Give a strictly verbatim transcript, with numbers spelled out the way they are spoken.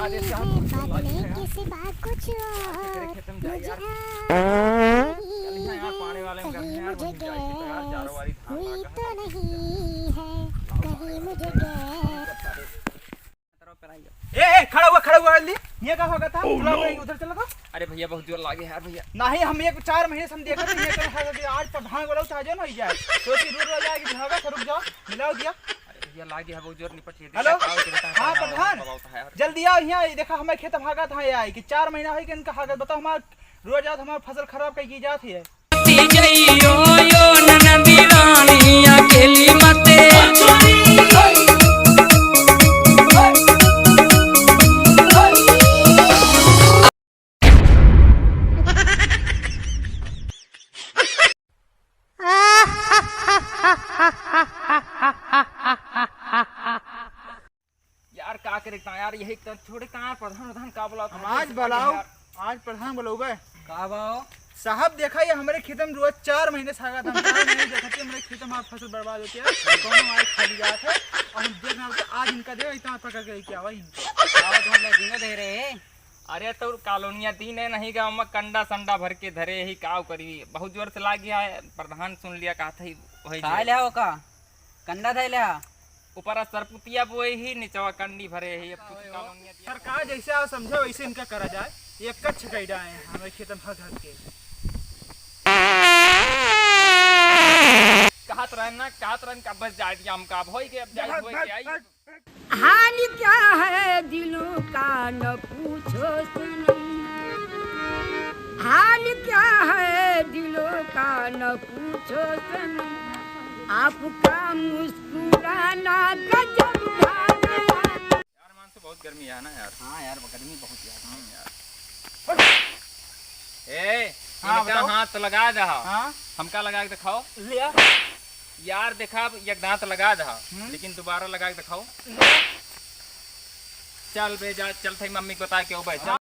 बाद में किसी बात कुछ और मुझे आ रही है, कहीं मुझे गैस हुई तो नहीं है, कहीं मुझे गैस। ए, ए, खड़ा हुआ, खड़ा हुआ, जल्दी। ये का होगा था? Oh, चला no। भाई, उधर चला था। अरे भैया, बहुत जोर लागे यार भैया। नहीं, हम एक चार महीने से हम देखा थे, ये कहीं होगा कि आज प्रधान वाला उठा जाए ना, हो जाए। तो फिर रुक जाए कि भागा, रुक जाओ, मिलाओ दिया। अरे भैया, लागे है बहुत जोर, निपट लिए। हेलो? हाँ, प्रधान। जल्दी आओ यहाँ, ये देखा, हमारे खेत भागा था, ये आए कि चार महीना हो गया इनका हागत। बताओ, हमारा रोज रात हमारा फसल खराब कई की जात है। मती जइयो यो ननदी रानी अकेली मते। यार, का करे ता यार, यही तो छोड़े ता यार, प्रधान, प्रधान का बोला हम आज बुलाओ, यार। आज प्रधान बुलाओ बे। का बाओ? साहब, देखा, ये हमरे खेत में रोज चार महीने से आगा था, हम चार महीने देखा थे, हमरे खेत में हमार फसल बर्बाद होती है, कौनो मार खा लिया था, और हम देख रहे हैं कि आज इनका दे, इतना पकड़ के लेके आवा इनको। का बात, मतलब, दिनो दे रहे हैं? अरे, तो कॉलोनिया तीन है, नहीं गाँव में कंडा संडा भर के धरे ही, काव करी, बहुत जोर से लाग गया है, प्रधान सुन लिया, कहा था ही, वही का जो ले आओ का? कंडा धइले हा। ऊपर सरपुतिया बोए ही, निचवा कंडी भरे ही। अब कुछ कॉलोनिया दिया। सरकार जैसे आप समझे वैसे इनका करा जाए। ये कच्छ कैडा है, हमें खेत में हक हक के। कहत रहन ना, कहत रहन का बस जाए दिया हमका, अब होई के, अब जाए, होई के आई। हाल क्या है दिलों का न पूछो सनम, हाल क्या है दिलों का न पूछो सनम, आपका मुस्कुराना गजब था गया। यार, मान से बहुत गर्मी है ना यार। हाँ यार, गर्मी बहुत यार। हम्म यार। ए, हाँ, इनका बताओ। हाथ लगा दे। हाँ। हमका लगा के दिखाओ। लिया। यार, देखा, अब एक दांत लगा दे, हम्म। लेकिन दोबारा लगा के दिखाओ। लिया। चल बे, जा, चल, थाई मम्मी को बता के आओ भाई, चल।